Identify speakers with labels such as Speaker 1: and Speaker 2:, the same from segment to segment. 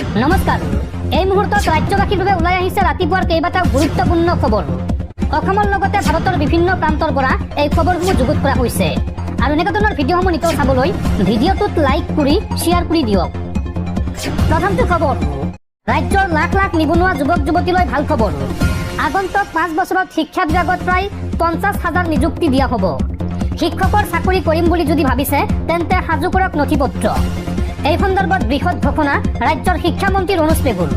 Speaker 1: নমস্কাৰ। এই মুহূৰ্তত ৰাজ্যবাসীৰ বাবে ওলাই আহিছে ৰাতিপুৱাৰ কেইবাটাও গুৰুত্বপূৰ্ণ খবৰ। অসমৰ লগতে ভাৰতৰ বিভিন্ন প্ৰান্তৰ পৰা এই খবৰসমূহ যুগুত কৰা হৈছে আৰু এনেকুৱা ধৰণৰ ভিডিঅ'সমূহ নিতৌ চাবলৈ ভিডিঅ'টোত লাইক কৰি শ্বেয়াৰ কৰি দিয়ক। প্ৰথমটো খবৰ, ৰাজ্যৰ লাখ লাখ নিবনুৱা যুৱক যুৱতীলৈ ভাল খবৰ। আগন্তুক 5 বছৰত শিক্ষা বিভাগত প্ৰায় 50 হাজাৰ নিযুক্তি দিয়া হ'ব। শিক্ষকৰ চাকৰি কৰিম বুলি যদি ভাবিছে, তেন্তে সাজু কৰক নথি পত্ৰ। এই সন্দৰ্ভত বৃহৎ ঘোষণা ৰাজ্যৰ শিক্ষামন্ত্ৰী ৰণোজ পেগুৰ।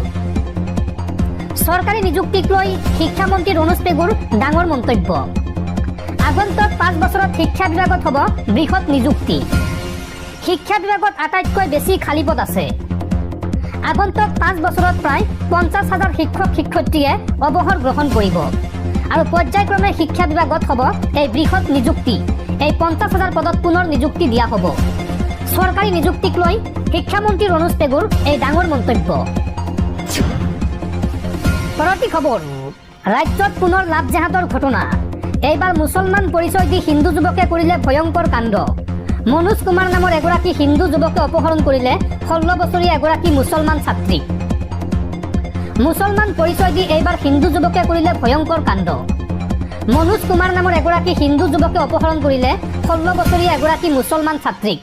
Speaker 1: চৰকাৰী নিযুক্তিক লৈ শিক্ষামন্ত্ৰী ৰণোজ পেগুৰ ডাঙৰ মন্তব্য। আগন্তুক 5 বছৰত শিক্ষা বিভাগত হ'ব বৃহৎ নিযুক্তি। শিক্ষা বিভাগত আটাইতকৈ বেছি খালী পদ আছে। আগন্তুক 5 বছৰত প্ৰায় 50 হাজাৰ শিক্ষক শিক্ষয়িত্ৰীয়ে অৱসৰ গ্ৰহণ কৰিব আৰু পৰ্যায়ক্ৰমে শিক্ষা বিভাগত হ'ব এই বৃহৎ নিযুক্তি। এই 50 হাজাৰ পদত পুনৰ নিযুক্তি দিয়া হ'ব। চৰকাৰী নিযুক্তিক লৈ শিক্ষামন্ত্ৰী ৰণোজ পেগুৰ এই ডাঙৰ মন্তব্য। পৰৱৰ্তী খবৰ, ৰাজ্যত পুনৰ লাভ জেহাদৰ ঘটনা। এইবাৰ মুছলমান পৰিচয় দি হিন্দু যুৱকে কৰিলে ভয়ংকৰ কাণ্ড। মনোজ কুমাৰ নামৰ এগৰাকী হিন্দু যুৱকে অপহৰণ কৰিলে 16 বছৰীয়া এগৰাকী মুছলমান ছাত্ৰীক। মুছলমান পৰিচয় দি এইবাৰ হিন্দু যুৱকে কৰিলে ভয়ংকৰ কাণ্ড। মনোজ কুমাৰ নামৰ এগৰাকী হিন্দু যুৱকে অপহৰণ কৰিলে 16 বছৰীয়া এগৰাকী মুছলমান ছাত্ৰীক।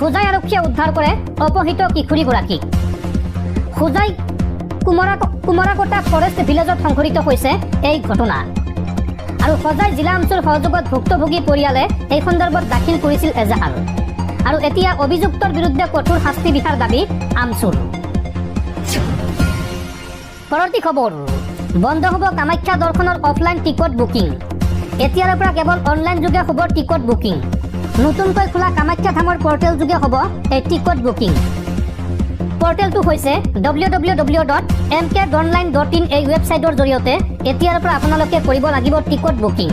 Speaker 1: হোজাই আৰক্ষীয়ে উদ্ধাৰ কৰে অপহৃত কিশোৰীগৰাকীক। হোজাই কুমৰাকটা ফৰেষ্ট ভিলেজত সংঘটিত হৈছে এই ঘটনা আৰু হোজাই জিলা আমছুৰ সহযোগত ভুক্তভোগী পৰিয়ালে এই সন্দৰ্ভত দাখিল কৰিছিল এজাহাৰ আৰু এতিয়া অভিযুক্তৰ বিৰুদ্ধে কঠোৰ শাস্তি বিহাৰ দাবী আমছুৰ। পৰৱৰ্তী খবৰ, বন্ধ হ'ব কামাখ্যা দৰ্শনৰ অফলাইন টিকট বুকিং। এতিয়াৰে পৰা কেৱল অনলাইন যোগে হ'ব টিকট বুকিং। নতুনকৈ খোলা কামাখ্যা ধামৰ পৰ্টেল যোগে হ'ব এই টিকট বুকিং। পৰ্টেলটো হৈছে www.mkonline.in। এই ৱেবছাইটৰ জৰিয়তে এতিয়াৰ পৰা আপোনালোকে কৰিব লাগিব টিকট বুকিং।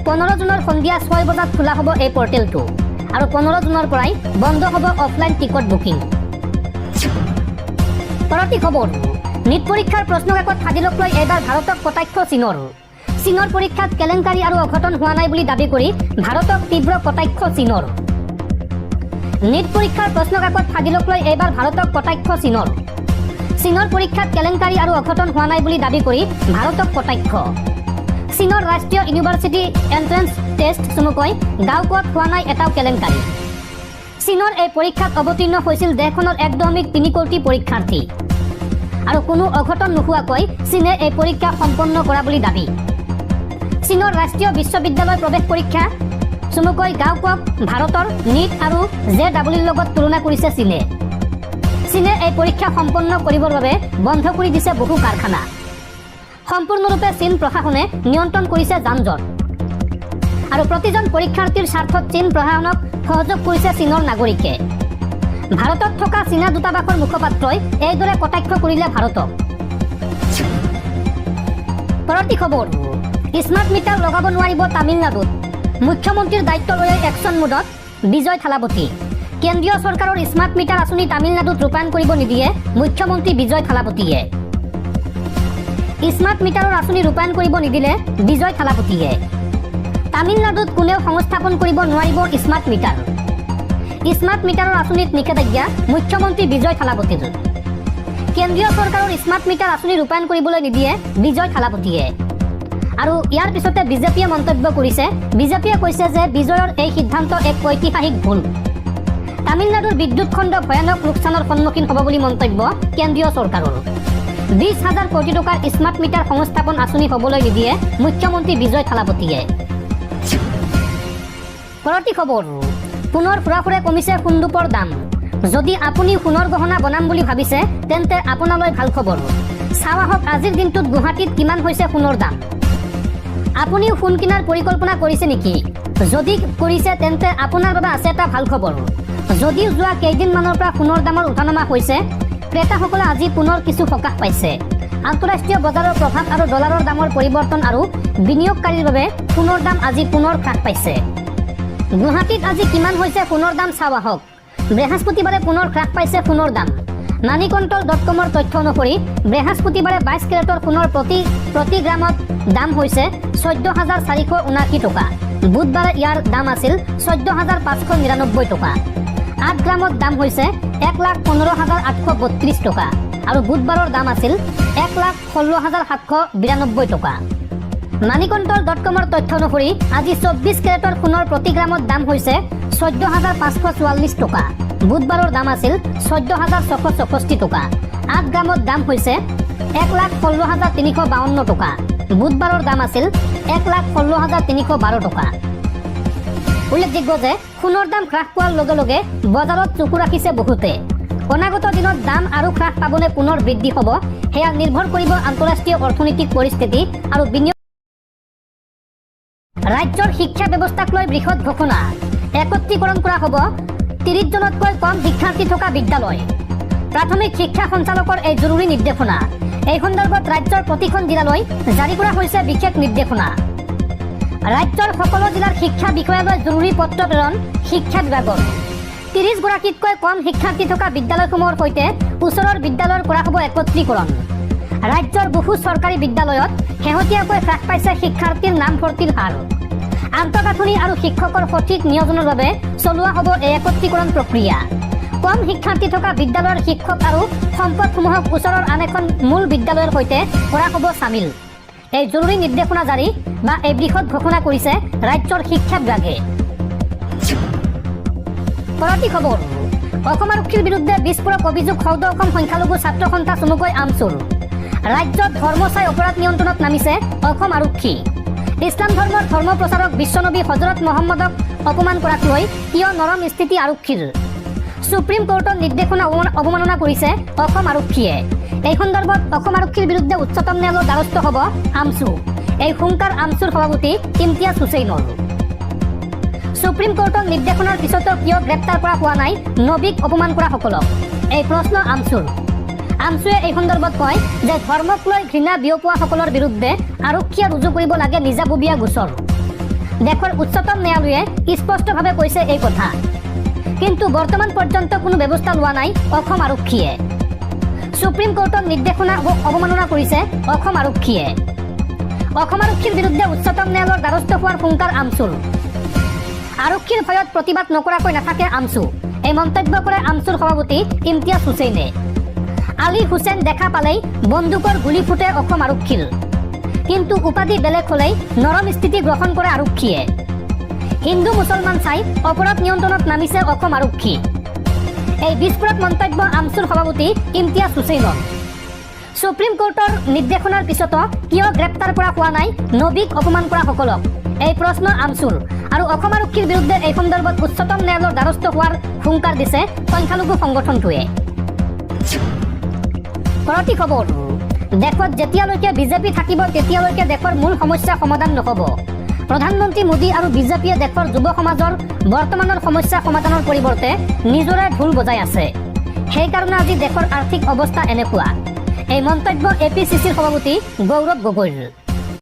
Speaker 1: 15 জুনৰ সন্ধিয়া 6 বজাত খোলা হ'ব এই পৰ্টেলটো আৰু 15 জুনৰ পৰাই বন্ধ হ'ব অফলাইন টিকট বুকিং। পৰৱৰ্তী খবৰ, নীট পৰীক্ষাৰ প্ৰশ্নকাকত ফাদিলক লৈ এইবাৰ ভাৰতক কটাক্ষ চীনৰ। চীনৰ পৰীক্ষাত কেলেংকাৰী আৰু অঘটন হোৱা নাই বুলি দাবী কৰি ভাৰতক তীব্ৰ কটাক্ষ চীনৰ। নীট পৰীক্ষাৰ প্ৰশ্নকাকত ফাদিলক লৈ এইবাৰ ভাৰতক কটাক্ষ চীনৰ। চীনৰ পৰীক্ষাত কেলেংকাৰী আৰু অঘটন হোৱা নাই বুলি দাবী কৰি ভাৰতক কটাক্ষ। চীনৰ ৰাষ্ট্ৰীয় ইউনিভাৰ্চিটি এণ্ট্ৰেন্স টেষ্ট চমুকৈ গাওকোৱাত হোৱা নাই এটাও কেলেংকাৰী। চীনৰ এই পৰীক্ষাত অৱতীৰ্ণ হৈছিল দেশখনৰ 1.3 কোটি পৰীক্ষাৰ্থী আৰু কোনো অঘটন নোহোৱাকৈ চীনে এই পৰীক্ষা সম্পন্ন কৰা বুলি দাবী। চীনৰ ৰাষ্ট্ৰীয় বিশ্ববিদ্যালয় প্ৰৱেশ পৰীক্ষা চমুকৈ গাওকোৱাক ভাৰতৰ নীট আৰু জে ডাবল ইৰ লগত তুলনা কৰিছে চীনে। চীনে এই পৰীক্ষা সম্পন্ন কৰিবৰ বাবে বন্ধ কৰি দিছে বহু কাৰখানা। সম্পূৰ্ণৰূপে চীন প্ৰশাসনে নিয়ন্ত্ৰণ কৰিছে যান জঁট আৰু প্ৰতিজন পৰীক্ষাৰ্থীৰ স্বাৰ্থত চীন প্ৰশাসনক সহযোগ কৰিছে চীনৰ নাগৰিকে। ভাৰতত থকা চীনা দূতাবাসৰ মুখপাত্ৰই এইদৰে কটাক্ষ কৰিলে ভাৰতক। পৰৱৰ্তী খবৰ, স্মাৰ্ট মিটাৰ লগাব নোৱাৰিব তামিলনাডুত। মুখ্যমন্ত্ৰীৰ দায়িত্ব লৈ একশ্যন মোডত বিজয় থালাপতি। কেন্দ্ৰীয় চৰকাৰৰ স্মাৰ্ট মিটাৰ আঁচনি তামিলনাডুত ৰূপায়ণ কৰিব নিদিয়ে মুখ্যমন্ত্ৰী বিজয় থালাপতিয়ে। স্মাৰ্ট মিটাৰৰ আঁচনি ৰূপায়ণ কৰিব নিদিলে বিজয় থালাপতিয়ে। তামিলনাডুত কোনেও সংস্থাপন কৰিব নোৱাৰিব স্মাৰ্ট মিটাৰ। স্মাৰ্ট মিটাৰৰ আঁচনিত নিষেধাজ্ঞা মুখ্যমন্ত্ৰী বিজয় থালাপতিৰ। কেন্দ্ৰীয় চৰকাৰৰ স্মাৰ্ট মিটাৰ আঁচনি ৰূপায়ণ কৰিবলৈ নিদিয়ে বিজয় থালাপতিয়ে আৰু ইয়াৰ পিছতে বিজেপিয়ে মন্তব্য কৰিছে। বিজেপিয়ে কৈছে যে বিজয়ৰ এই সিদ্ধান্ত এক ঐতিহাসিক ভুল। তামিলনাডুৰ বিদ্যুৎ খণ্ড ভয়ানক লোকচানৰ সন্মুখীন হ'ব বুলি মন্তব্য কেন্দ্ৰীয় চৰকাৰৰ। 20 হাজাৰ কোটি টকাৰ স্মাৰ্ট মিটাৰ সংস্থাপন আঁচনি হ'বলৈ নিদিয়ে মুখ্যমন্ত্ৰী বিজয় থালাপতিয়ে। পৰৱৰ্তী খবৰ, পুনৰ হোৰাহোৰে কমিছে সোণৰূপৰ দাম। যদি আপুনি সোণৰ গহনা বনাম বুলি ভাবিছে, তেন্তে আপোনালৈ ভাল খবৰ। চাওঁ আহক আজিৰ দিনটোত গুৱাহাটীত কিমান হৈছে সোণৰ দাম। আপুনিও সোণ কিনাৰ পৰিকল্পনা কৰিছে নেকি? যদি কৰিছে, তেন্তে আপোনাৰ বাবে আছে এটা ভাল খবৰ। যদিও যোৱা কেইদিনমানৰ পৰা সোণৰ দামৰ উঠা নমা হৈছে, ক্ৰেতাসকলে আজি পুনৰ কিছু সকাহ পাইছে। আন্তঃৰাষ্ট্ৰীয় বজাৰৰ প্ৰভাৱ আৰু ডলাৰৰ দামৰ পৰিৱৰ্তন আৰু বিনিয়োগকাৰীৰ বাবে সোণৰ দাম আজি পুনৰ হ্ৰাস পাইছে। গুৱাহাটীত আজি কিমান হৈছে সোণৰ দাম, চাওঁ আহক। বৃহস্পতিবাৰে পুনৰ হ্ৰাস পাইছে সোণৰ দাম। মানি কণ্ট্ৰল ডট কমৰ তথ্য অনুসৰি বৃহস্পতিবাৰে 22 কেৰেটৰ সোণৰ প্ৰতি প্ৰতি গ্ৰামত দাম হৈছে 14,479 টকা। বুধবাৰে ইয়াৰ দাম আছিল 14,599 টকা। 8 গ্ৰামত দাম হৈছে 1,15,832 টকা আৰু বুধবাৰৰ দাম আছিল 1,16,792 টকা। মানিকণ্টল.কমৰ তথ্য অনুসৰি আজি 24 কেৰেটৰ সোণৰ প্ৰতি গ্ৰামত দাম হৈছে 14,544 টকা। বুধবাৰৰ দাম আছিল 14,664 টকা। 8 গ্ৰামত দাম হৈছে 1,16,352 টকা। বুধবাৰৰ দাম আছিল 1,16,312 টকা। উল্লেখযোগ্য যে সোণৰ দাম হ্ৰাস পোৱাৰ লগে লগে বজাৰত চকু ৰাখিছে বহুতে। অনাগত দিনত দাম আৰু হ্ৰাস পাবনে পুনৰ বৃদ্ধি হ'ব, সেয়া নিৰ্ভৰ কৰিব আন্তঃৰাষ্ট্ৰীয় অৰ্থনৈতিক পৰিস্থিতি আৰু বিনিয়োগ। ৰাজ্যৰ শিক্ষা ব্যৱস্থাক লৈ বৃহৎ ঘোষণা। একত্ৰীকৰণ কৰা হ'ব 30 জনতকৈ কম শিক্ষাৰ্থী থকা বিদ্যালয়। প্ৰাথমিক শিক্ষা সঞ্চালকৰ এই জৰুৰী নিৰ্দেশনা। এই সন্দৰ্ভত ৰাজ্যৰ প্ৰতিখন জিলালৈ জাৰি কৰা হৈছে বিশেষ নিৰ্দেশনা। ৰাজ্যৰ সকলো জিলাৰ শিক্ষা বিষয়ালৈ জৰুৰী পত্ৰ প্ৰেৰণ শিক্ষা বিভাগৰ। 30 গৰাকীতকৈ কম শিক্ষাৰ্থী থকা বিদ্যালয়সমূহৰ সৈতে ওচৰৰ বিদ্যালয়ৰ কৰা হ'ব একত্ৰীকৰণ। ৰাজ্যৰ বহু চৰকাৰী বিদ্যালয়ত শেহতীয়াকৈ হ্ৰাস পাইছে শিক্ষাৰ্থীৰ নামভৰ্তিৰ হাৰ। আন্তঃগাঁথনি আৰু শিক্ষকৰ সঠিক নিয়োজনৰ বাবে চলোৱা হ'ব এই একত্ৰীকৰণ প্ৰক্ৰিয়া। কম শিক্ষাৰ্থী থকা বিদ্যালয়ৰ শিক্ষক আৰু সম্পদসমূহক ওচৰৰ আন এখন মূল বিদ্যালয়ৰ সৈতে কৰা হ'ব চামিল। এই জৰুৰী নিৰ্দেশনা জাৰি বা এই বৃহৎ ঘোষণা কৰিছে ৰাজ্যৰ শিক্ষা বিভাগে। পৰৱৰ্তী খবৰ। অসম আৰক্ষীৰ বিৰুদ্ধে বিস্ফোৰক অভিযোগ সদৌ অসম সংখ্যালঘু ছাত্ৰ সন্থা চমুকৈ আমছুৰ। ৰাজ্যত ধৰ্ম চাই অপৰাধ নিয়ন্ত্ৰণত নামিছে অসম আৰক্ষী। ইছলাম ধৰ্মৰ ধৰ্ম প্ৰচাৰক বিশ্বনবী হজৰত মহম্মদক অপমান কৰাক লৈ কিয় নৰম স্থিতি আৰক্ষীৰ? সুপ্ৰিম কোৰ্টৰ নিৰ্দেশনা অৱমাননা কৰিছে অসম আৰক্ষীয়ে। এই সন্দৰ্ভত অসম আৰক্ষীৰ বিৰুদ্ধে উচ্চতম ন্যায়ালয়ৰ দ্বাৰস্থ হ'ব আমছু। এই হুংকাৰ আমছুৰ সভাপতি ইমতিয়াজ হুছেইনৰ। সুপ্ৰিম কোৰ্টৰ নিৰ্দেশনাৰ পিছতো কিয় গ্ৰেপ্তাৰ কৰা হোৱা নাই নবীক অপমান কৰাসকলক? এই প্ৰশ্ন আমছুৰ। আমছুৱে এই সন্দৰ্ভত কয় যে ধৰ্মক লৈ ঘৃণা বিয়পোৱাসকলৰ বিৰুদ্ধে আৰক্ষীয়ে ৰুজু কৰিব লাগে নিজাববীয়া গোচৰ। দেশৰ উচ্চতম ন্যায়ালয়ে স্পষ্টভাৱে কৈছে এই কথা। কিন্তু বৰ্তমান পৰ্যন্ত কোনো ব্যৱস্থা লোৱা নাই অসম আৰক্ষীয়ে। সুপ্ৰিম কোৰ্টৰ নিৰ্দেশনা অৱমাননা কৰিছে অসম আৰক্ষীয়ে। অসম আৰক্ষীৰ বিৰুদ্ধে উচ্চতম ন্যায়ালয়ৰ দ্বাৰস্থ হোৱাৰ হুংকাৰ আমছুৰ। আৰক্ষীৰ ভয়ত প্ৰতিবাদ নকৰাকৈ নাথাকে আমছু, এই মন্তব্য কৰে আমছুৰ সভাপতি ইমতিয়াজ হুছেইনে। আলী হুছেইন দেখা পালেই বন্দুকৰ গুলী ফুটে অসম আৰক্ষীৰ। কিন্তু উপাধি বেলেগ হলেই নৰম স্থিতি গ্ৰহণ কৰে আৰক্ষীয়ে। হিন্দু মুছলমান চাই অপৰাধ নিয়ন্ত্ৰণত নামিছে অসম আৰক্ষী। এই বিস্ফোৰক মন্তব্য আমছুৰ সভাপতি ইমতিয়াজ হুছেইনৰ। সুপ্ৰিম কোৰ্টৰ নিৰ্দেশনাৰ পিছতো কিয় গ্ৰেপ্তাৰ কৰা হোৱা নাই নবীক অপমান কৰাসকলক? এই প্ৰশ্ন আমছুৰ আৰু অসম আৰক্ষীৰ বিৰুদ্ধে এই সন্দৰ্ভত উচ্চতম ন্যায়ালয়ৰ দ্বাৰস্থ হোৱাৰ হুংকাৰ দিছে সংখ্যালঘু সংগঠনটোৱে। পৰৱৰ্তী খবৰ। দেশত যেতিয়ালৈকে বিজেপি থাকিব, তেতিয়ালৈকে দেশৰ মূল সমস্যা সমাধান নহ'ব। প্ৰধানমন্ত্ৰী মোদী আৰু বিজেপিয়ে দেশৰ যুৱ সমাজৰ বৰ্তমানৰ সমস্যা সমাধানৰ পৰিৱৰ্তে নিজৰে ঢোল বজাই আছে। সেইকাৰণে আজি দেশৰ আৰ্থিক অৱস্থা এনেকুৱা। এই মন্তব্য এ পি চি চিৰ সভাপতি গৌৰৱ গগৈৰ।